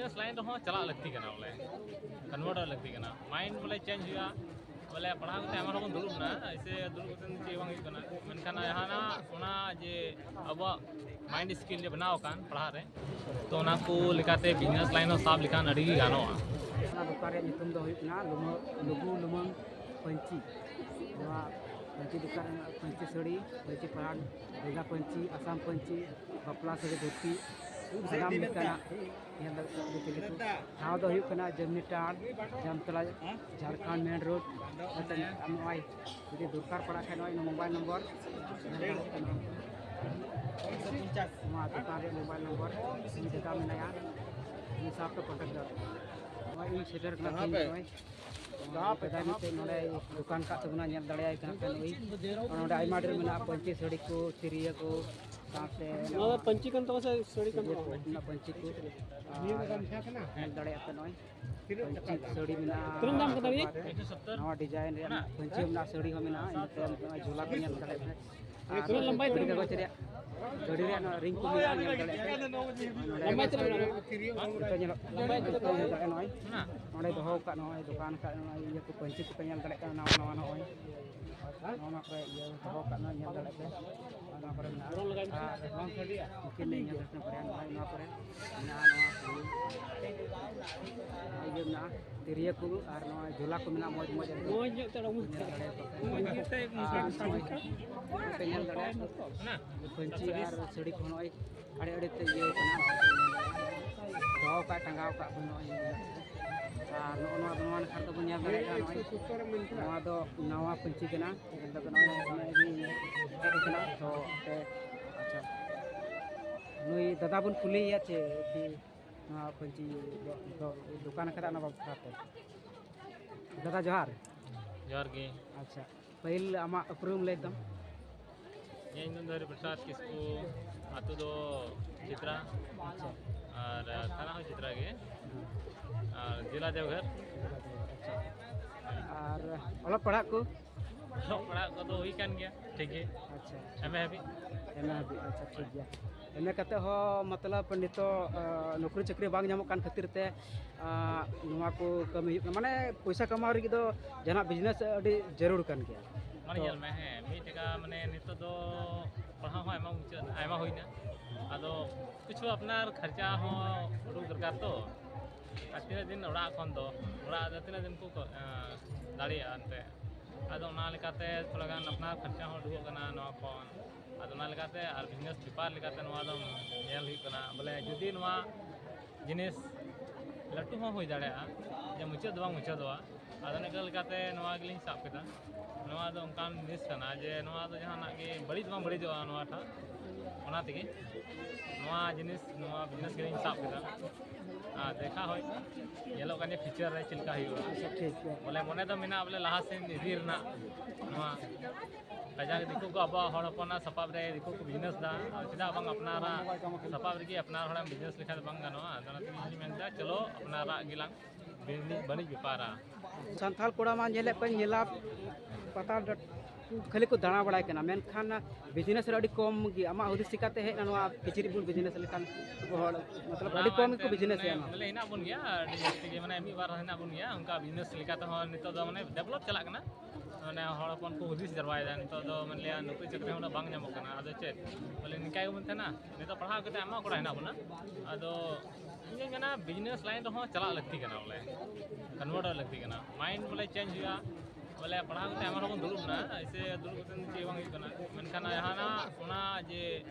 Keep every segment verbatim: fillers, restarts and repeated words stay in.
Business line ᱨᱮᱦᱚᱸ ᱪᱟᱞᱟᱜ ᱞᱟᱹᱠᱛᱤ ᱠᱟᱱᱟ, ᱵᱚᱞᱮ ᱠᱚᱱᱵᱷᱟᱨᱴ ᱞᱟᱹᱠᱛᱤ ᱠᱟᱱᱟ, ᱢᱟᱭᱤᱱᱰ ᱵᱚᱞᱮ ᱪᱮᱧᱡᱽ ᱦᱩᱭᱩᱜᱼᱟ᱾ ᱵᱚᱞᱮ ᱯᱟᱲᱦᱟᱣ ᱠᱟᱛᱮ ᱟᱭᱢᱟ ᱦᱚᱲ ᱵᱚᱱ ᱫᱩᱲᱩᱵ ᱮᱱᱟ, ᱮᱭᱥᱮ ᱫᱩᱲᱩᱵ ᱠᱟᱛᱮ ᱪᱮᱫ ᱵᱟᱝ ᱦᱩᱭᱩᱜ ᱠᱟᱱᱟ, ᱢᱮᱱᱠᱷᱟᱱ ᱡᱟᱦᱟᱱᱟᱜ ᱚᱱᱟ ᱡᱮ ᱟᱵᱚᱣᱟᱜ ᱢᱟᱭᱤᱱᱰ ᱥᱠᱤᱞ ᱡᱮ ᱵᱮᱱᱟᱣ ᱟᱠᱟᱱ ᱯᱟᱲᱦᱟᱜ ᱨᱮ, ᱛᱚ ᱚᱱᱟ ᱠᱚ ᱞᱮᱠᱟᱛᱮ ᱵᱤᱡᱽᱱᱮᱥ ᱞᱟᱭᱤᱱ ᱦᱚᱸ ᱥᱟᱵ ᱞᱮᱠᱷᱟᱱ ᱟᱹᱰᱤ ᱜᱮ ᱜᱟᱱᱚᱜᱼᱟ᱾ ᱚᱱᱟ ᱫᱚᱠᱟᱱ ᱨᱮᱭᱟᱜ ᱧᱩᱛᱩᱢ ᱫᱚ ᱦᱩᱭᱩᱜ ᱠᱟᱱᱟ ᱞᱩᱢᱟᱹ-, ᱞᱩᱜᱩ ᱞᱩᱢᱟᱹᱝ ᱯᱟᱹᱧᱪᱤ᱾ ᱱᱚᱣᱟ ᱯᱟᱹᱧᱪᱤ ᱫᱚᱠᱟᱱ ᱨᱮᱱᱟᱜ ᱯᱟᱹᱧᱪᱤ ᱥᱟᱹᱲᱤ, ᱯᱟᱹᱧᱪᱤ ᱯᱟᱲᱦᱟᱴ, ᱰᱮᱸᱜᱟ ᱯᱟᱹᱧᱪᱤ, ᱟᱥᱟᱢ ᱯᱟᱹᱧᱪᱤ, ᱵᱟᱯᱞᱟ ᱥᱟᱹᱲᱤ, ᱫᱷᱩᱛᱤ, ᱥᱟᱱᱟᱢ ᱞᱮᱠᱟᱱᱟᱜ ᱧᱮᱞ ᱫᱟᱲᱮᱭᱟᱜ ᱠᱟᱱᱟ᱾ ᱴᱷᱟᱶ ᱫᱚ ᱦᱩᱭᱩᱜ ᱠᱟᱱᱟ ᱡᱟᱢᱱᱤᱴᱟᱲ, ᱡᱟᱢᱛᱚᱲᱟ, ᱡᱷᱟᱲᱠᱷᱚᱸᱰ ᱢᱮᱱ ᱨᱳᱰ᱾ ᱱᱚᱜᱼᱚᱭ ᱡᱩᱫᱤ ᱫᱚᱨᱠᱟᱨ ᱯᱟᱲᱟᱜ ᱠᱷᱟᱱ ᱱᱚᱜᱼᱚᱭ ᱢᱳᱵᱟᱭᱤᱞ ᱱᱚᱢᱵᱚᱨ ᱧᱮᱞ ᱫᱟᱲᱮᱭᱟᱜ ᱠᱟᱱᱟ᱾ ᱱᱚᱣᱟ ᱫᱚᱠᱟᱱ ᱨᱮᱭᱟᱜ ᱢᱳᱵᱟᱭᱤᱞ ᱱᱚᱢᱵᱚᱨ ᱩᱱᱤ ᱫᱟᱫᱟ ᱢᱮᱱᱟᱭᱟ, ᱩᱱᱤ ᱥᱟᱶᱛᱮ ᱠᱚᱱᱴᱟᱠᱴ ᱫᱟᱲᱮᱭᱟᱜᱼᱟ᱾ ᱱᱚᱜᱼᱚᱭ ᱤᱧ ᱥᱮᱴᱮᱨ ᱠᱟᱱᱟ ᱛᱮᱦᱮᱧ ᱱᱚᱜᱼᱚᱭ ᱱᱚᱰᱮ ᱫᱟᱫᱟ ᱢᱤᱫᱴᱮᱡ ᱱᱚᱰᱮ ᱫᱚᱠᱟᱱ ᱠᱟᱜ ᱛᱟᱵᱚᱱᱟ, ᱧᱮᱞ ᱫᱟᱲᱮᱭᱟᱭ ᱠᱟᱱᱟ ᱯᱮ ᱱᱩᱭ᱾ ᱱᱚᱰᱮ ᱟᱭᱢᱟ ᱰᱷᱮᱨ ᱢᱮᱱᱟᱜᱼᱟ, ᱯᱟᱹᱧᱪᱤ ᱥᱟᱹᱲᱤ ᱠᱚ, ᱛᱤᱨᱭᱳ ᱠᱚ, ᱥᱟᱶᱛᱮ ᱱᱚᱣᱟ ᱫᱚ ᱯᱟᱹᱧᱪᱤ ᱠᱟᱱ ᱛᱟᱢᱟ ᱥᱮ ᱥᱟᱹᱲᱤ ᱠᱟᱱ ᱛᱤᱨᱭᱳ ᱛᱟᱢᱟ? ᱠᱚ ᱨᱮᱱᱟᱜ ᱯᱟᱹᱧᱪᱤ ᱠᱚ, ᱟᱨ ᱧᱮᱞ ᱫᱟᱲᱮᱭᱟᱜ ᱯᱮ ᱱᱚᱜᱼᱚᱭ ᱯᱟᱹᱧᱪᱤ ᱥᱟᱹᱲᱤ ᱢᱮᱱᱟᱜᱼᱟ᱾ ᱛᱤᱱᱟᱹᱜ ᱫᱟᱢ ᱠᱟᱱᱟ ᱱᱤᱭᱟᱹ? ᱱᱟᱣᱟ ᱰᱤᱡᱟᱭᱤᱱ ᱨᱮᱭᱟᱜ ᱯᱟᱹᱧᱪᱤ ᱢᱮᱱᱟᱜᱼᱟ, ᱥᱟᱹᱲᱤ ᱦᱚᱸ ᱢᱮᱱᱟᱜᱼᱟ᱾ ᱤᱱᱟᱹ ᱛᱟᱭᱚᱢ ᱱᱚᱜᱼᱚᱭ ᱡᱷᱚᱞᱟ ᱠᱚ ᱧᱮᱞ ᱫᱟᱲᱮᱭᱟᱜ ᱯᱮ᱾ ᱟᱨ ᱛᱤᱱᱟᱹᱜ ᱞᱟᱢᱵᱟᱭ ᱠᱩᱲᱤ ᱛᱟᱵᱮᱱᱟ? ᱠᱟᱜᱚᱡᱽ ᱨᱮᱭᱟᱜ ᱜᱟᱹᱰᱤ ᱨᱮᱭᱟᱜ ᱱᱚᱣᱟ ᱨᱤᱝ ᱠᱚ ᱢᱮᱱᱟᱜᱼᱟ, ᱧᱮᱞ ᱫᱟᱲᱮᱭᱟᱜ ᱠᱟᱱᱟ᱾ ᱞᱟᱢᱵᱟᱭ ᱛᱟᱵᱮᱱᱟ? ᱱᱤᱛᱚᱜ ᱧᱮᱞᱚᱜ ᱞᱟᱢᱵᱟᱭ ᱛᱟᱵᱮᱱᱟ? ᱱᱚᱜᱼᱚᱭ ᱱᱚᱰᱮ ᱫᱚᱦᱚ ᱟᱠᱟᱫ ᱱᱚᱜᱼᱚᱭ ᱫᱚᱠᱟᱱ ᱟᱠᱟᱫ ᱱᱚᱜᱼᱚᱭ ᱤᱭᱟᱹ ᱠᱚ ᱯᱟᱹᱧᱪᱤ ᱠᱚᱯᱮ ᱧᱮᱞ ᱫᱟᱲᱮᱭᱟᱜ ᱠᱟᱱᱟ, ᱱᱟᱣᱟ ᱱᱟᱣᱟ ᱱᱚᱜᱼᱚᱭ ᱱᱚᱜᱼᱚ ᱱᱚᱣᱟ ᱠᱚᱨᱮ ᱤᱭᱟᱹ ᱫᱚᱦᱚ ᱟᱠᱟᱫ ᱱᱚᱜᱼᱚᱭ ᱧᱮᱞ ᱫᱟᱲᱮᱭᱟᱜ ᱯᱮ᱾ ᱱᱚᱣᱟ ᱠᱚᱨᱮ ᱢᱮᱱᱟᱜᱼᱟ᱾ ᱟᱨ ᱱᱚᱣᱟ ᱠᱚᱨᱮ ᱱᱚᱜᱼᱚᱭ ᱱᱚᱣᱟ ᱠᱚᱨᱮ ᱢᱮᱱᱟᱜᱼᱟ, ᱱᱚᱣᱟ ᱠᱚᱨᱮ ᱤᱭᱟᱹ ᱢᱮᱱᱟᱜᱼᱟ, ᱛᱤᱨᱭᱳ ᱠᱚ ᱟᱨ ᱱᱚᱣᱟ ᱡᱷᱚᱞᱟ ᱠᱚ ᱢᱮᱱᱟᱜᱼᱟ, ᱢᱚᱡᱽ ᱢᱚᱡᱽ ᱮᱠᱫᱚᱢ᱾ ᱢᱚᱡᱽ ᱧᱚᱜ ᱛᱮ ᱧᱮᱞ ᱫᱟᱲᱮᱭᱟᱜᱼᱟ ᱯᱮ᱾ ᱟᱨ ᱱᱚᱜᱼᱚᱭ ᱯᱮ ᱧᱮᱞ ᱫᱟᱲᱮᱭᱟᱜᱼᱟ, ᱯᱟᱹᱧᱪᱤ ᱟᱨ ᱥᱟᱹᱲᱤ ᱠᱚ ᱱᱚᱜᱼᱚᱭ ᱟᱹᱰᱤ ᱟᱹᱰᱤ ᱛᱮ ᱤᱭᱟᱹ ᱠᱟᱱᱟ, ᱫᱚᱦᱚ ᱠᱟᱜ, ᱴᱟᱸᱜᱟᱣ ᱠᱟᱜ ᱠᱚ ᱱᱚᱜᱼᱚᱭ᱾ ᱟᱨ ᱱᱚᱜᱼᱚ ᱱᱚᱣᱟ ᱫᱚ ᱱᱚᱣᱟ ᱱᱟᱠᱷᱟ ᱨᱮᱫᱚ ᱵᱚᱱ ᱧᱮᱞ ᱫᱟᱲᱮᱭᱟᱜ ᱠᱟᱱᱟ, ᱱᱚᱜᱼᱚᱭ ᱱᱚᱣᱟ ᱫᱚ ᱱᱟᱣᱟ ᱯᱟᱹᱧᱪᱤ ᱠᱟᱱᱟ᱾ ᱧᱮᱞ ᱫᱟᱯᱮ ᱱᱚᱜᱼᱚᱭ ᱱᱚᱜᱼᱚᱭ ᱜᱮ ᱦᱮᱡ ᱠᱟᱱᱟ᱾ ᱛᱚ ᱟᱯᱮ, ᱟᱪᱪᱷᱟ, ᱱᱩᱭ ᱫᱟᱫᱟ ᱵᱚᱱ ᱠᱩᱞᱤᱭᱮᱭᱟ ᱪᱮ ᱠᱤ ᱱᱚᱣᱟ ᱯᱟᱹᱧᱪᱤ ᱫᱚ, ᱫᱚ, ᱫᱚᱠᱟᱱ ᱠᱟᱫᱟ ᱚᱱᱟ ᱵᱟᱠᱷᱨᱟ ᱛᱮ᱾ ᱫᱟᱫᱟ ᱡᱚᱦᱟᱨ᱾ ᱡᱚᱦᱟᱨ ᱜᱮ᱾ ᱟᱪᱪᱷᱟ, ᱯᱟᱹᱦᱤᱞ ᱟᱢᱟᱜ ᱩᱯᱨᱩᱢ ᱞᱟᱹᱭ ᱛᱟᱢ? ᱤᱧ ᱫᱚ ᱦᱚᱨᱤ ᱯᱨᱚᱥᱟᱫᱽ ᱠᱤᱥᱠᱩ, ᱟᱹᱛᱩ ᱫᱚ ᱪᱤᱛᱨᱟ᱾ ᱟᱪᱪᱷᱟ᱾ ᱟᱨ ᱛᱷᱟᱱᱟ ᱦᱚᱸ ᱪᱤᱛᱨᱟ ᱜᱮ᱾ ᱟᱨ ᱡᱮᱞᱟ ᱫᱮᱣᱜᱷᱚᱨ᱾ ᱟᱪᱪᱷᱟ᱾ ᱟᱨ ᱚᱞᱚᱜ ᱯᱟᱲᱦᱟᱜ ᱠᱚ? ᱚᱞᱚᱜ ᱯᱟᱲᱦᱟᱜ ᱠᱚᱫᱚ ᱦᱩᱭ ᱠᱟᱱ ᱜᱮᱭᱟ, ᱴᱷᱤᱠ ᱜᱮ᱾ ᱟᱪᱪᱷᱟ᱾ ᱮᱢ ᱮ ᱦᱟᱹᱵᱤᱡ᱾ ᱚᱱᱟ ᱦᱟᱹᱵᱤᱡ, ᱟᱪᱪᱷᱟ, ᱴᱷᱤᱠ ᱜᱮᱭᱟ᱾ ᱮᱢ ᱮ ᱠᱟᱛᱮ ᱦᱚᱸ ᱢᱚᱛᱞᱚᱵ ᱱᱤᱛᱚᱜ ᱟᱸ, ᱱᱚᱠᱨᱤ ᱪᱟᱹᱠᱨᱤ ᱵᱟᱝ ᱧᱟᱢᱚᱜ ᱠᱟᱱ ᱠᱷᱟᱹᱛᱤᱨ ᱛᱮ ᱟᱸ, ᱱᱚᱣᱟ ᱠᱚ ᱠᱟᱹᱢᱤ ᱦᱩᱭᱩᱜ ᱠᱟᱱᱟ, ᱢᱟᱱᱮ ᱯᱚᱭᱥᱟ ᱠᱟᱢᱟᱣ ᱞᱟᱹᱜᱤᱫ ᱫᱚ ᱡᱟᱦᱟᱱᱟᱜ ᱵᱤᱡᱽᱱᱮᱥ ᱟᱹᱰᱤ ᱡᱟᱹᱨᱩᱲ ᱠᱟᱱ ᱜᱮᱭᱟ᱾ ᱢᱟᱱᱮ ᱛᱚ ᱧᱮᱞ ᱢᱮ, ᱦᱮᱸ, ᱢᱤᱫ ᱴᱟᱠᱟ ᱢᱟᱱᱮ ᱱᱤᱛᱚᱜ ᱫᱚ ᱯᱟᱲᱦᱟᱣ ᱦᱚᱸ ᱟᱭᱢᱟ ᱢᱩᱪᱟᱹᱫ ᱟᱭᱢᱟ ᱦᱩᱭᱱᱟ, ᱟᱫᱚ ᱠᱤᱪᱷᱩ ᱟᱯᱱᱟᱨ ᱠᱷᱚᱨᱪᱟ ᱦᱚᱸ ᱩᱰᱩᱠ ᱫᱚᱨᱠᱟᱨ ᱛᱚ᱾ ᱟᱨ ᱛᱤᱱᱟᱹᱜ ᱫᱤᱱ ᱚᱲᱟᱜ ᱠᱷᱚᱱ ᱫᱚ, ᱚᱲᱟᱜ ᱨᱮ ᱛᱤᱱᱟᱹᱜ ᱫᱤᱱ ᱠᱚ ᱠᱚ, ᱮᱸ, ᱫᱟᱲᱮᱭᱟᱜᱼᱟ ᱮᱱᱛᱮ᱾ ᱟᱫᱚ ᱚᱱᱟ ᱞᱮᱠᱟᱛᱮ ᱛᱷᱚᱲᱟ ᱜᱟᱱ ᱟᱯᱱᱟᱨ ᱠᱷᱚᱨᱪᱟ ᱦᱚᱸ ᱩᱰᱩᱠᱚᱜ ᱠᱟᱱᱟ ᱱᱚᱣᱟ ᱠᱷᱚᱱ᱾ ᱟᱫᱚ ᱚᱱᱟ ᱞᱮᱠᱟᱛᱮ ᱟᱨ ᱵᱤᱡᱽᱱᱮᱥ ᱵᱮᱯᱟᱨ ᱞᱮᱠᱟᱛᱮ ᱱᱚᱣᱟ ᱫᱚ ᱧᱮᱞ ᱦᱩᱭᱩᱜ ᱠᱟᱱᱟ, ᱵᱚᱞᱮ ᱡᱩᱫᱤ ᱱᱚᱣᱟ ᱡᱤᱱᱤᱥ ᱞᱟᱹᱴᱩ ᱦᱚᱸ ᱦᱩᱭ ᱫᱟᱲᱮᱭᱟᱜᱼᱟ, ᱡᱮ ᱢᱩᱪᱟᱹᱫ ᱫᱚ ᱵᱟᱝ ᱢᱩᱪᱟᱹᱫᱚᱜᱼᱟ᱾ ᱟᱫᱚ ᱚᱱᱟ ᱞᱮᱠᱟᱛᱮ ᱱᱚᱣᱟ ᱜᱮᱞᱤᱧ ᱥᱟᱵ ᱠᱮᱫᱟ᱾ ᱱᱚᱣᱟ ᱫᱚ ᱚᱱᱠᱟᱱ ᱡᱤᱱᱤᱥ ᱠᱟᱱᱟ ᱡᱮ ᱱᱚᱣᱟ ᱫᱚ ᱡᱟᱦᱟᱱᱟᱜ ᱜᱮ ᱵᱟᱹᱲᱤᱡ ᱫᱚ ᱵᱟᱝ ᱵᱟᱹᱲᱤᱡᱚᱜᱼᱟ ᱱᱚᱣᱟ ᱴᱟᱜ᱾ ᱚᱱᱟ ᱛᱮᱜᱮ ᱱᱚᱣᱟ ᱡᱤᱱᱤᱥ, ᱱᱚᱣᱟ ᱵᱤᱡᱽᱱᱮᱥ ᱜᱮᱞᱤᱧ ᱥᱟᱵ ᱠᱮᱫᱟ᱾ ᱟᱨ ᱫᱮᱠᱷᱟ ᱦᱳᱭ, ᱧᱮᱞᱚᱜ ᱠᱟᱱ ᱜᱮᱭᱟ ᱯᱷᱤᱭᱩᱪᱟᱨ ᱨᱮ ᱪᱮᱫ ᱞᱮᱠᱟ ᱦᱩᱭᱩᱜᱼᱟ᱾ ᱟᱪᱪᱷᱟ, ᱴᱷᱤᱠ ᱜᱮᱭᱟ᱾ ᱵᱚᱞᱮ ᱢᱚᱱᱮ ᱫᱚ ᱢᱮᱱᱟᱜᱼᱟ ᱵᱚᱞᱮ ᱞᱟᱦᱟ ᱥᱮᱱ ᱤᱫᱤ ᱨᱮᱱᱟᱜ᱾ ᱱᱚᱣᱟ ᱠᱟᱡᱟᱠ ᱫᱤᱠᱩ ᱠᱚ ᱟᱵᱚᱣᱟᱜ ᱦᱚᱲ ᱦᱚᱯᱚᱱᱟᱜ ᱥᱟᱯᱟᱵ ᱨᱮ ᱫᱤᱠᱩ ᱠᱚ ᱵᱤᱡᱽᱱᱮᱥ ᱫᱟ, ᱟᱨ ᱪᱮᱫᱟᱜ ᱵᱟᱝ ᱟᱯᱱᱟᱨᱟᱜ ᱥᱟᱯᱟᱵ ᱨᱮᱜᱮ ᱟᱯᱱᱟᱨ ᱦᱚᱲᱮᱢ ᱵᱤᱡᱽᱱᱮᱥ ᱞᱮᱠᱷᱟᱱ ᱫᱚ ᱵᱟᱝ ᱜᱟᱱᱚᱜᱼᱟ? ᱟᱫᱚ ᱚᱱᱟᱛᱮ ᱤᱧ ᱢᱮᱱᱫᱟ, ᱪᱚᱞᱚ ᱟᱯᱱᱟᱨᱟᱜ ᱜᱮᱞᱟᱝ ᱵᱤᱡᱽᱱᱮᱥ ᱵᱟᱹᱱᱤᱡᱽ ᱵᱮᱯᱟᱨᱟ᱾ ᱥᱟᱱᱛᱟᱲ ᱠᱚᱲᱟ ᱢᱟ ᱧᱮᱞᱮᱫ ᱠᱚᱣᱟᱧ ᱧᱮᱞᱟ ᱯᱟᱛᱟ ᱰᱟᱴ-, ᱠᱷᱟᱹᱞᱤ ᱠᱚ ᱫᱟᱬᱟ ᱵᱟᱲᱟᱭ ᱠᱟᱱᱟ, ᱢᱮᱱᱠᱷᱟᱱ ᱵᱤᱡᱽᱱᱮᱥ ᱨᱮ ᱟᱹᱰᱤ ᱠᱚᱢ ᱜᱮ᱾ ᱟᱢᱟᱜ ᱦᱩᱫᱤᱥ ᱪᱤᱠᱟᱹᱛᱮ ᱦᱮᱡ ᱮᱱᱟ ᱱᱚᱣᱟ ᱠᱤᱪᱨᱤᱡ ᱵᱩᱱ ᱵᱤᱡᱽᱱᱮᱥ ᱞᱮᱠᱷᱟᱱ ᱟᱵᱚ ᱦᱚᱲ, ᱢᱚᱛᱞᱚᱵ ᱚᱱᱟ ᱟᱹᱰᱤ ᱢᱟ ᱠᱚᱢ ᱜᱮᱠᱚ ᱮᱱᱛᱮᱫ ᱵᱤᱡᱽᱱᱮᱥ ᱢᱟᱱᱮ ᱮᱫᱟ ᱱᱚᱣᱟ? ᱵᱚᱞᱮ ᱦᱮᱱᱟᱜ ᱵᱚᱱ ᱜᱮᱭᱟ ᱟᱹᱰᱤ ᱡᱟᱹᱥᱛᱤ ᱜᱮ, ᱢᱟᱱᱮ ᱢᱤᱫ ᱵᱟᱨ ᱦᱮᱱᱟᱜ ᱵᱚᱱ ᱜᱮᱭᱟ ᱚᱱᱠᱟ ᱵᱤᱡᱽᱱᱮᱥ ᱞᱮᱠᱟ ᱛᱮᱦᱚᱸ ᱱᱤᱛᱚᱜ ᱫᱚ ᱢᱟᱱᱮ ᱰᱮᱵᱷᱞᱚᱯ ᱪᱟᱞᱟᱜ ᱠᱟᱱᱟ᱾ ᱢᱟᱱᱮ ᱦᱚᱲ ᱦᱚᱯᱚᱱ ᱠᱚ ᱦᱩᱫᱤᱥ ᱡᱟᱨᱣᱟᱭᱮᱫᱟ ᱱᱤᱛᱚᱜ ᱫᱚ, ᱢᱟᱱᱮ ᱱᱚᱠᱨᱤ ᱪᱟᱹᱠᱨᱤ ᱦᱚᱸ ᱩᱱᱟᱹᱜ ᱵᱟᱝ ᱧᱟᱢᱚᱜ ᱠᱟᱱᱟ, ᱟᱫᱚ ᱪᱮᱫ ᱵᱚᱞᱮ ᱱᱤᱝᱠᱟ ᱜᱮᱵᱚᱱ ᱛᱟᱦᱮᱱᱟ? ᱱᱤᱛᱚᱜ ᱯᱟᱲᱦᱟᱣ ᱠᱟᱛᱮ ᱟᱭᱢᱟ ᱠᱚᱲᱟ ᱦᱮᱱᱟᱜ ᱵᱚᱱᱟ, ᱟᱫᱚ ᱤᱧ ᱢᱮᱱᱟ ᱵᱤᱡᱽᱱᱮᱥ ᱞᱟᱭᱤᱱ ᱨᱮᱦᱚᱸ ᱪᱟᱞᱟᱜ ᱞᱟᱹᱠᱛᱤ ᱠᱟᱱᱟ, ᱵᱚᱞᱮ ᱠᱚᱱᱵᱷᱟᱨᱴ ᱞᱟᱹᱠᱛᱤ ᱠᱟᱱᱟ, ᱢᱟᱭᱤᱱᱰ ᱵᱚᱞᱮ ᱪᱮᱧᱡᱽ ᱦᱩᱭᱩᱜᱼᱟ᱾ ᱵᱚᱞᱮ ᱯᱟᱲᱦᱟᱣ ᱠᱟᱛᱮ ᱟᱭᱢᱟ ᱦᱚᱲ ᱵᱚᱱ ᱫᱩᱲᱩᱵ ᱮᱱᱟ, ᱮᱭᱥᱮ ᱫᱩᱲᱩᱵ ᱠᱟᱛᱮ ᱪᱮᱫ ᱵᱟᱝ ᱦᱩᱭᱩᱜ ᱠᱟᱱᱟ, ᱢᱮᱱᱠᱷᱟᱱ ᱡᱟᱦᱟᱱᱟᱜ ᱚᱱᱟ ᱡᱮ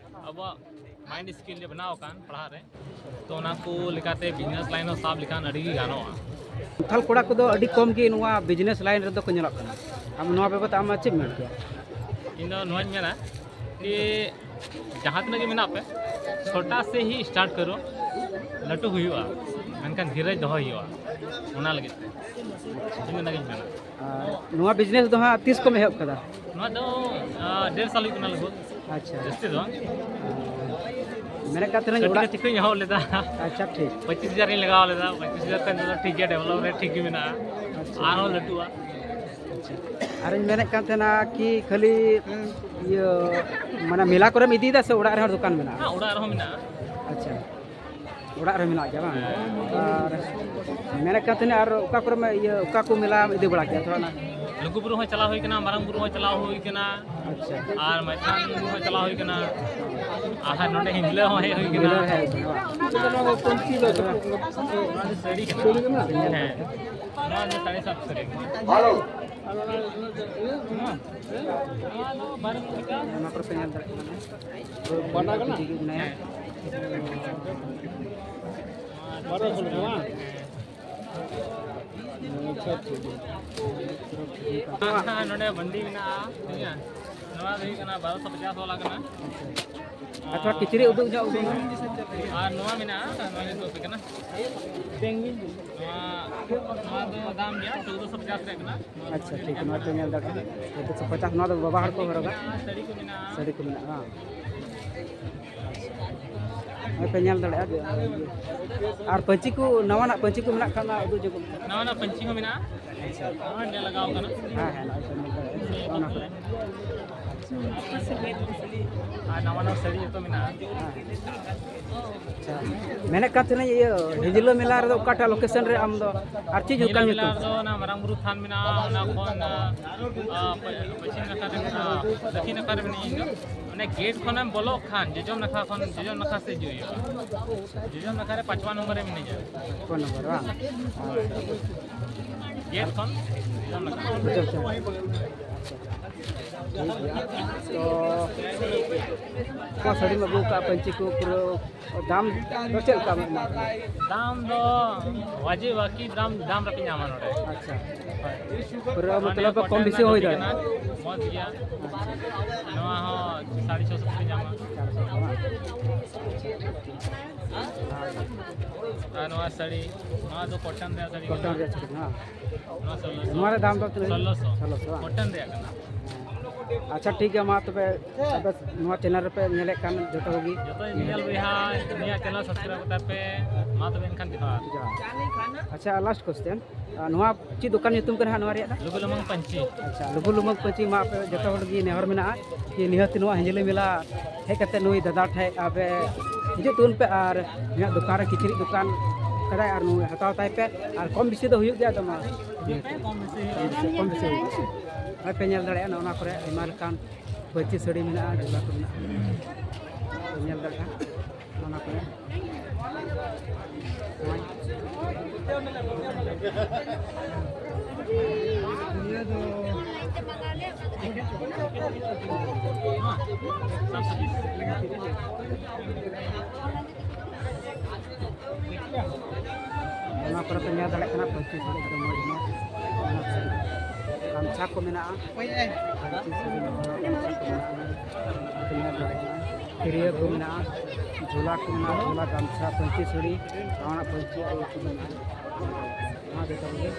ᱟᱵᱚᱣᱟᱜ ᱢᱟᱭᱤᱱᱰ ᱥᱠᱤᱞ ᱡᱮ ᱵᱮᱱᱟᱣ ᱟᱠᱟᱱ ᱯᱟᱲᱦᱟᱜ ᱨᱮ, ᱛᱚ ᱚᱱᱟ ᱠᱚ ᱞᱮᱠᱟᱛᱮ ᱵᱤᱡᱽᱱᱮᱥ ᱞᱟᱭᱤᱱ ᱦᱚᱸ ᱥᱟᱵ ᱞᱮᱠᱷᱟᱱ ᱟᱹᱰᱤ ᱜᱮ ᱜᱟᱱᱚᱜᱼᱟ᱾ ᱥᱟᱱᱛᱟᱲ ᱠᱚᱲᱟ ᱠᱚᱫᱚ ᱟᱹᱰᱤ ᱠᱚᱢ ᱜᱮ ᱱᱚᱣᱟ ᱵᱤᱡᱽᱱᱮᱥ ᱞᱟᱭᱤᱱ ᱨᱮᱫᱚ ᱠᱚ ᱧᱮᱞᱚᱜ ᱠᱟᱱᱟ᱾ ᱟᱢ ᱱᱚᱣᱟ ᱵᱟᱵᱚᱫ ᱟᱢ ᱪᱮᱫ ᱮᱢ ᱢᱮᱱ ᱠᱮᱭᱟ? ᱤᱧ ᱫᱚ ᱱᱚᱣᱟᱧ ᱢᱮᱱᱟ ᱠᱤ ᱡᱟᱦᱟᱸ ᱛᱤᱱᱟᱹᱜ ᱜᱮ ᱢᱮᱱᱟᱜ ᱯᱮ, ᱪᱷᱳᱴᱟ ᱥᱮ ᱦᱤ ᱥᱴᱟᱨᱴ ᱠᱟᱨᱚ, ᱞᱟᱹᱴᱩ ᱦᱩᱭᱩᱜᱼᱟ, ᱢᱮᱱᱠᱷᱟᱱ ᱫᱷᱤᱨᱮᱡᱽ ᱫᱚᱦᱚᱭ ᱦᱩᱭᱩᱜᱼᱟ᱾ ᱚᱱᱟ ᱞᱟᱹᱜᱤᱫ ᱛᱮ ᱤᱧ ᱚᱱᱟᱜᱤᱧ ᱢᱮᱱᱟ᱾ ᱟᱨ ᱱᱚᱣᱟ ᱵᱤᱡᱽᱱᱮᱥ ᱫᱚ ᱦᱟᱸᱜ ᱛᱤᱥ ᱠᱷᱚᱱ ᱮᱦᱚᱵ ᱠᱟᱫᱟ? ᱱᱚᱣᱟ ᱫᱚ, ᱟᱸ, ᱰᱮᱲ ᱥᱟᱞ ᱦᱩᱭᱩᱜ ᱠᱟᱱᱟ ᱞᱟᱜᱵᱷᱟᱜᱽ᱾ ᱟᱪᱪᱷᱟ᱾ ᱡᱟᱹᱥᱛᱤ ᱫᱚ ᱵᱟᱝ᱾ ᱢᱮᱱᱮᱫ ᱠᱟᱱ ᱛᱟᱦᱮᱱᱟᱹᱧ ᱠᱟᱹᱴᱤᱡ ᱚᱲᱟᱜ ᱠᱟᱹᱴᱤᱡ ᱠᱷᱚᱱᱤᱧ ᱮᱦᱚᱵ ᱞᱮᱫᱟ᱾ ᱟᱪᱪᱷᱟ, ᱴᱷᱤᱠ᱾ ᱯᱚᱸᱪᱤᱥ ᱦᱟᱡᱟᱨ ᱤᱧ ᱞᱟᱜᱟᱣ ᱞᱮᱫᱟ, ᱯᱚᱸᱪᱤᱥ ᱦᱟᱡᱟᱨ ᱛᱮ ᱱᱤᱛᱚᱜ ᱫᱚ ᱴᱷᱤᱠ ᱜᱮᱭᱟ, ᱰᱮᱵᱷᱞᱚᱯ ᱨᱮ ᱴᱷᱤᱠ ᱜᱮ ᱢᱮᱱᱟᱜᱼᱟ᱾ ᱟᱪᱪᱷᱟ᱾ ᱟᱨᱦᱚᱸ ᱞᱟᱹᱴᱩᱜᱼᱟ᱾ ᱟᱪᱪᱷᱟ᱾ ᱟᱨᱤᱧ ᱢᱮᱱᱮᱫ ᱠᱟᱱ ᱛᱟᱦᱮᱱᱟ ᱠᱤ ᱠᱷᱟᱹᱞᱤ ᱤᱭᱟᱹ ᱢᱟᱱᱮ ᱢᱮᱞᱟ ᱠᱚᱨᱮᱢ ᱤᱫᱤᱭᱮᱫᱟ ᱥᱮ ᱚᱲᱟᱜ ᱨᱮᱦᱚᱸ ᱫᱚᱠᱟᱱ ᱢᱮᱱᱟᱜᱼᱟ? ᱦᱮᱸ, ᱚᱲᱟᱜ ᱨᱮᱦᱚᱸ ᱢᱮᱱᱟᱜᱼᱟ᱾ ᱟᱪᱪᱷᱟ, ᱚᱲᱟᱜ ᱨᱮ ᱢᱮᱱᱟᱜ ᱜᱮᱭᱟ ᱵᱟᱝ? ᱟᱨ ᱢᱮᱱᱮᱫ ᱠᱟᱱ ᱛᱟᱦᱮᱱᱟ ᱟᱨ ᱚᱠᱟ ᱠᱚᱨᱮ ᱤᱭᱟᱹ ᱚᱠᱟ ᱠᱚ ᱢᱮᱞᱟᱢ ᱤᱫᱤ ᱵᱟᱲᱟ ᱠᱮᱫᱟ ᱛᱷᱚᱲᱟ ᱚᱱᱟ? ᱞᱩᱜᱩᱵᱩᱨᱩ ᱦᱚᱸ ᱪᱟᱞᱟᱣ ᱦᱩᱭ ᱠᱟᱱᱟ, ᱢᱟᱨᱟᱝ ᱵᱩᱨᱩ ᱦᱚᱸ ᱪᱟᱞᱟᱣ ᱦᱩᱭ ᱠᱟᱱᱟ᱾ ᱟᱪᱪᱷᱟ᱾ ᱟᱨ ᱢᱟᱭᱛᱷᱚᱱ ᱦᱚᱸ ᱪᱟᱞᱟᱣ ᱦᱩᱭ ᱠᱟᱱᱟ᱾ ᱟᱨ ᱱᱚᱰᱮ ᱦᱤᱸᱡᱽᱞᱟᱹ ᱦᱚᱸ ᱦᱮᱡ ᱦᱩᱭ ᱠᱟᱱᱟ᱾ ᱦᱤᱸᱡᱽᱞᱟᱹ ᱦᱮᱡ ᱦᱩᱭ ᱠᱟᱱᱟ᱾ ᱱᱚᱣᱟ ᱫᱚ ᱥᱟᱹᱲᱤ ᱠᱟᱱᱟ᱾ ᱦᱮᱸ᱾ ᱱᱚᱣᱟ ᱫᱚ ᱥᱟᱹᱲᱤ ᱥᱟᱵ ᱥᱟᱹᱲᱤ᱾ ᱱᱚᱣᱟ ᱫᱚ ᱵᱟᱨᱚ ᱥᱚ ᱴᱟᱠᱟ᱾ ᱚᱱᱟ ᱠᱚᱨᱮ ᱯᱮ ᱧᱮᱞ ᱫᱟᱲᱮᱭᱟᱜ ᱠᱟᱱᱟ᱾ ᱵᱟᱰᱟ ᱠᱟᱱᱟ? ᱦᱮᱸ᱾ ᱵᱟᱨᱚ ᱥᱚ ᱴᱟᱠᱟ ᱵᱟᱝ? ᱟᱪᱪᱷᱟ, ᱴᱷᱤᱠ ᱜᱮᱭᱟ᱾ ᱟᱨ ᱱᱚᱰᱮ ᱵᱟᱱᱰᱤ ᱢᱮᱱᱟᱜᱼᱟ, ᱴᱷᱤᱠ ᱜᱮᱭᱟ᱾ ᱱᱚᱣᱟ ᱫᱚ ᱦᱩᱭᱩᱜ ᱠᱟᱱᱟ ᱵᱟᱨᱚᱥᱚ ᱯᱚᱪᱟᱥ ᱵᱟᱞᱟ ᱠᱟᱱᱟ᱾ ᱟᱪᱪᱷᱟ᱾ ᱟᱨ ᱛᱷᱚᱲᱟ ᱠᱤᱪᱨᱤᱡ ᱩᱫᱩᱜ ᱧᱚᱜ ᱩᱫᱩᱜ ᱢᱮ᱾ ᱟᱨ ᱱᱚᱣᱟ ᱢᱮᱱᱟᱜᱼᱟ, ᱱᱚᱣᱟ ᱧᱮᱞ ᱯᱮ ᱠᱟᱱᱟ᱾ ᱱᱚᱣᱟ, ᱱᱚᱣᱟ ᱫᱚ ᱫᱟᱢ ᱜᱮᱭᱟ, ᱪᱳᱫᱽᱫᱚᱥᱚ ᱯᱚᱪᱟᱥ ᱨᱮᱭᱟᱜ ᱠᱟᱱᱟ᱾ ᱟᱪᱪᱷᱟ, ᱴᱷᱤᱠ, ᱱᱚᱣᱟ ᱯᱮ ᱧᱮᱞ ᱫᱟᱲᱮᱭᱟᱜᱼᱟ᱾ ᱪᱳᱫᱽᱫᱚᱥᱚ ᱯᱚᱪᱟᱥ, ᱱᱚᱣᱟ ᱫᱚ ᱵᱟᱵᱟ ᱦᱚᱲ ᱠᱚ ᱦᱚᱨᱚᱜᱟ᱾ ᱥᱟᱹᱲᱤ ᱠᱚ ᱢᱮᱱᱟᱜᱼᱟ, ᱥᱟᱹᱲᱤ ᱠᱚ ᱢᱮᱱᱟᱜᱼᱟ, ᱵᱟᱝ? ᱱᱚᱜᱼᱚᱭ ᱯᱮ ᱧᱮᱞ ᱫᱟᱲᱮᱭᱟᱜᱼᱟ ᱡᱮ, ᱟᱨ ᱯᱟᱹᱧᱪᱤ ᱠᱚ, ᱱᱟᱣᱟᱱᱟᱜ ᱯᱟᱹᱧᱪᱤ ᱠᱚ ᱢᱮᱱᱟᱜ ᱠᱷᱟᱱ ᱚᱱᱟ ᱩᱫᱩᱜ ᱡᱚᱝ ᱢᱮ᱾ ᱱᱟᱣᱟᱱᱟᱜ ᱯᱟᱹᱧᱪᱤ ᱦᱚᱸ ᱢᱮᱱᱟᱜᱼᱟ᱾ ᱟᱪᱪᱷᱟ᱾ ᱱᱚᱜᱼᱚᱭ ᱱᱚᱰᱮ ᱞᱟᱜᱟᱣ ᱠᱟᱱᱟ᱾ ᱦᱮᱸ, ᱦᱮᱸ, ᱱᱚᱜᱼᱚᱭ ᱯᱮ ᱧᱮᱞ ᱫᱟᱲᱮᱭᱟᱜᱼᱟ ᱚᱱᱟ ᱠᱚᱨᱮ᱾ ᱟᱨ ᱱᱟᱣᱟᱱᱟᱜ ᱥᱟᱹᱲᱤ ᱡᱚᱛᱚ ᱢᱮᱱᱟᱜᱼᱟ᱾ ᱦᱮᱸ᱾ ᱟᱪᱪᱷᱟ, ᱢᱮᱱᱮᱫ ᱠᱟᱱ ᱛᱟᱦᱮᱱᱟᱹᱧ ᱤᱭᱟᱹ ᱦᱤᱡᱽᱞᱟᱹ ᱢᱮᱞᱟ ᱨᱮᱫᱚ ᱚᱠᱟᱴᱟᱜ ᱞᱳᱠᱮᱥᱚᱱ ᱨᱮ ᱟᱢ ᱫᱚ ᱟᱨ ᱪᱮᱫ ᱦᱤᱡᱽᱞᱟᱹ ᱚᱠᱟ ᱢᱮᱞᱟ ᱧᱩᱛᱩᱢ? ᱨᱮᱫᱚ ᱚᱱᱟ ᱢᱟᱨᱟᱝ ᱵᱩᱨᱩ ᱛᱷᱟᱱ ᱢᱮᱱᱟᱜᱼᱟ, ᱚᱱᱟ ᱠᱷᱚᱱ, ᱟ, ᱯᱚᱪᱷᱤᱢ ᱱᱟᱠᱷᱟ ᱨᱮ ᱢᱮᱱᱟᱜᱼᱟ, ᱫᱚᱠᱷᱤᱱ ᱱᱟᱠᱷᱟ ᱨᱮ ᱢᱮᱱᱟᱜᱼᱟ ᱤᱧ ᱫᱚ᱾ ᱚᱱᱮ ᱜᱮᱴ ᱠᱷᱚᱱᱮᱢ ᱵᱚᱞᱚᱜ ᱠᱷᱟᱱ ᱡᱚᱡᱚᱢ ᱱᱟᱠᱷᱟ ᱠᱷᱚᱱ, ᱡᱚᱡᱚᱢ ᱱᱟᱠᱷᱟ ᱥᱮᱫ ᱦᱤᱡᱩᱜ ᱦᱩᱭᱩᱜᱼᱟ᱾ ᱡᱚᱡᱚᱢ ᱱᱟᱠᱷᱟ ᱨᱮ ᱯᱟᱸᱪᱣᱟ ᱱᱚᱢᱵᱚᱨ ᱨᱮ ᱢᱤᱱᱟᱹᱧᱟ᱾ ᱯᱷᱳᱱ ᱱᱚᱢᱵᱚᱨ ᱵᱟᱝ? ᱜᱮᱴ ᱠᱷᱚᱱ ᱡᱚᱡᱚᱢ ᱱᱟᱠᱷᱟ᱾ ᱟᱪᱪᱷᱟ, ᱟᱪᱪᱷᱟ᱾ ᱴᱷᱤᱠ ᱜᱮᱭᱟ᱾ ᱛᱚ, ᱚᱠᱟ ᱥᱟᱹᱲᱤᱢ ᱟᱹᱜᱩ ᱠᱟᱜᱼᱟ, ᱯᱟᱹᱧᱪᱤ ᱠᱚ ᱯᱩᱨᱟᱹ ᱫᱟᱢ ᱫᱚ ᱪᱮᱫ ᱞᱮᱠᱟ ᱢᱮᱱᱟᱜᱼᱟ? ᱫᱟᱢ ᱫᱚ ᱣᱟᱡᱤᱵ ᱟᱨᱠᱤ ᱫᱟᱢ, ᱫᱟᱢ ᱨᱮᱯᱮ ᱧᱟᱢᱟ ᱱᱚᱰᱮ᱾ ᱟᱪᱪᱷᱟ᱾ ᱦᱳᱭ᱾ ᱯᱩᱨᱟᱹ ᱢᱚᱛᱞᱚᱵ ᱱᱚᱣᱟ ᱠᱚᱢ ᱠᱚᱴᱚᱱ ᱵᱮᱥᱤ ᱨᱮᱱᱟᱜ ᱦᱩᱭ ᱫᱷᱩᱛᱤ ᱫᱟᱲᱮᱭᱟᱜᱼᱟ᱾ ᱠᱟᱱᱟ, ᱢᱚᱡᱽ ᱜᱮᱭᱟ᱾ ᱟᱪᱪᱷᱟ᱾ ᱱᱚᱣᱟ ᱦᱚᱸ ᱥᱟᱲᱮ ᱪᱷᱚᱥᱚ ᱯᱮ ᱧᱟᱢᱟ᱾ ᱪᱟᱨᱥᱚ ᱴᱟᱠᱟ ᱵᱟᱝ? ᱟᱨ ᱱᱚᱣᱟ ᱥᱟᱹᱲᱤ, ᱱᱚᱣᱟ ᱫᱚ ᱠᱚᱴᱚᱱ ᱨᱮᱭᱟᱜ ᱥᱟᱹᱲᱤ ᱠᱟᱱᱟ᱾ ᱠᱚᱴᱚᱱ ᱨᱮᱭᱟᱜ ᱥᱟᱹᱲᱤ ᱠᱟᱱᱟ᱾ ᱱᱚᱣᱟ ᱥᱳᱞᱞᱳᱥᱚ᱾ ᱱᱚᱣᱟ ᱨᱮᱭᱟᱜ ᱫᱟᱢ ᱫᱚ ᱛᱤᱱᱟᱹᱜ? ᱥᱳᱞᱞᱳᱥᱚ᱾ ᱥᱳᱞᱞᱳᱥᱚ ᱵᱟᱝ? ᱠᱚᱴᱚᱱ ᱨᱮᱭᱟᱜ ᱠᱟᱱᱟ᱾ ᱦᱮᱸ᱾ ᱟᱪᱪᱷᱟ, ᱴᱷᱤᱠ ᱜᱮᱭᱟ, ᱢᱟ ᱛᱚᱵᱮ ᱟᱯᱮ ᱱᱚᱣᱟ ᱪᱮᱱᱮᱞ ᱨᱮᱯᱮ ᱧᱮᱞᱮᱫ ᱠᱟᱱ ᱡᱚᱛᱚ ᱠᱚᱜᱮ᱾ ᱡᱚᱛᱚ ᱧᱮᱧᱮᱞ ᱵᱚᱭᱦᱟ, ᱱᱤᱭᱟᱹ ᱪᱮᱱᱮᱞ ᱥᱟᱵᱥᱠᱨᱟᱭᱤᱵ ᱠᱟᱛᱟ ᱯᱮ᱾ ᱢᱟ ᱛᱚᱵᱮ ᱮᱱᱠᱷᱟᱱ ᱡᱚᱦᱟᱨ᱾ ᱡᱚᱦᱟᱨ᱾ ᱟᱪᱪᱷᱟ, ᱞᱟᱥᱴ ᱠᱚᱥᱪᱮᱱ, ᱱᱚᱣᱟ ᱪᱮᱫ ᱫᱚᱠᱟᱱ ᱧᱩᱛᱩᱢ ᱠᱟᱱᱟ ᱦᱟᱸᱜ ᱱᱚᱣᱟ ᱨᱮᱭᱟᱜ ᱫᱚ? ᱞᱩᱜᱩ ᱞᱩᱢᱟᱹᱝ ᱯᱟᱹᱧᱪᱤ᱾ ᱟᱪᱪᱷᱟ, ᱞᱩᱜᱩ ᱞᱩᱢᱟᱹᱝ ᱯᱟᱹᱧᱪᱤ, ᱢᱟ ᱟᱯᱮ ᱡᱚᱛᱚ ᱦᱚᱲ ᱜᱮ ᱱᱮᱦᱚᱨ ᱢᱮᱱᱟᱜᱼᱟ ᱠᱤ ᱱᱤᱦᱟᱹᱛ ᱱᱚᱣᱟ ᱦᱟᱹᱡᱽᱞᱤ ᱢᱮᱞᱟ ᱦᱮᱡ ᱠᱟᱛᱮ ᱱᱩᱭ ᱫᱟᱫᱟ ᱴᱷᱮᱡ ᱟᱯᱮ ᱦᱤᱡᱩᱜ ᱛᱟᱵᱚᱱ ᱯᱮ ᱟᱨ ᱤᱧᱟᱹᱜ ᱫᱚᱠᱟᱱ ᱨᱮ ᱠᱤᱪᱨᱤᱡ ᱫᱚᱠᱟᱱ ᱠᱟᱫᱟᱭ ᱟᱨ ᱱᱩᱭ ᱦᱟᱛᱟᱣ ᱛᱟᱭ ᱯᱮ ᱟᱨ ᱠᱚᱢ ᱵᱮᱥᱤ ᱫᱚ ᱦᱩᱭᱩᱜ ᱜᱮᱭᱟ᱾ ᱟᱫᱚ ᱢᱟ ᱠᱚᱢ ᱵᱮᱥᱤ ᱦᱩᱭᱩᱜᱼᱟ᱾ ᱱᱚᱜᱼᱚᱭ ᱯᱮ ᱧᱮᱞ ᱫᱟᱲᱮᱭᱟᱜᱼᱟ, ᱱᱚᱜᱼᱚ ᱱᱚᱣᱟ ᱠᱚᱨᱮ ᱟᱭᱢᱟ ᱞᱮᱠᱟᱱ ᱯᱟᱹᱧᱪᱤ ᱥᱟᱹᱲᱤ ᱢᱮᱱᱟᱜᱼᱟ, ᱡᱷᱚᱞᱟ ᱠᱚ ᱢᱮᱱᱟᱜᱼᱟ, ᱯᱮ ᱧᱮᱞ ᱫᱟᱲᱮᱭᱟᱜᱼᱟ ᱚᱱᱟ ᱠᱚᱨᱮ᱾ ᱚᱱᱟ ᱠᱚᱨᱮ ᱯᱮ ᱧᱮᱞ ᱫᱟᱲᱮᱭᱟᱜ ᱠᱟᱱᱟ, ᱯᱟᱹᱧᱪᱤ ᱥᱟᱹᱲᱤ ᱮᱠᱫᱚᱢ ᱢᱚᱡᱽ ᱢᱚᱡᱽ᱾ ᱚᱱᱟ ᱠᱚᱨᱮ ᱜᱟᱢᱪᱷᱟ ᱠᱚ ᱢᱮᱱᱟᱜᱼᱟ, ᱯᱟᱹᱧᱪᱤ ᱥᱟᱹᱲᱤ ᱢᱮᱱᱟᱜᱼᱟ, ᱜᱟᱢᱪᱷᱟ ᱠᱚ ᱢᱮᱱᱟᱜᱼᱟ᱾ ᱯᱮ ᱧᱮᱞ ᱫᱟᱲᱮᱭᱟᱜ ᱠᱟᱱᱟ, ᱛᱤᱨᱭᱳ ᱠᱚ ᱢᱮᱱᱟᱜᱼᱟ, ᱡᱷᱚᱞᱟ ᱠᱚ ᱢᱮᱱᱟᱜᱼᱟ, ᱡᱷᱚᱞᱟ, ᱜᱟᱢᱪᱷᱟ, ᱯᱟᱹᱧᱪᱤ ᱥᱟᱹᱲᱤ, ᱱᱟᱣᱟᱱᱟᱜ ᱯᱟᱹᱧᱪᱤ ᱟᱨ ᱤᱭᱟᱹ ᱠᱚ ᱢᱮᱱᱟᱜᱼᱟ᱾ ᱱᱚᱣᱟ ᱡᱚᱛᱚ ᱠᱚᱜᱮ᱾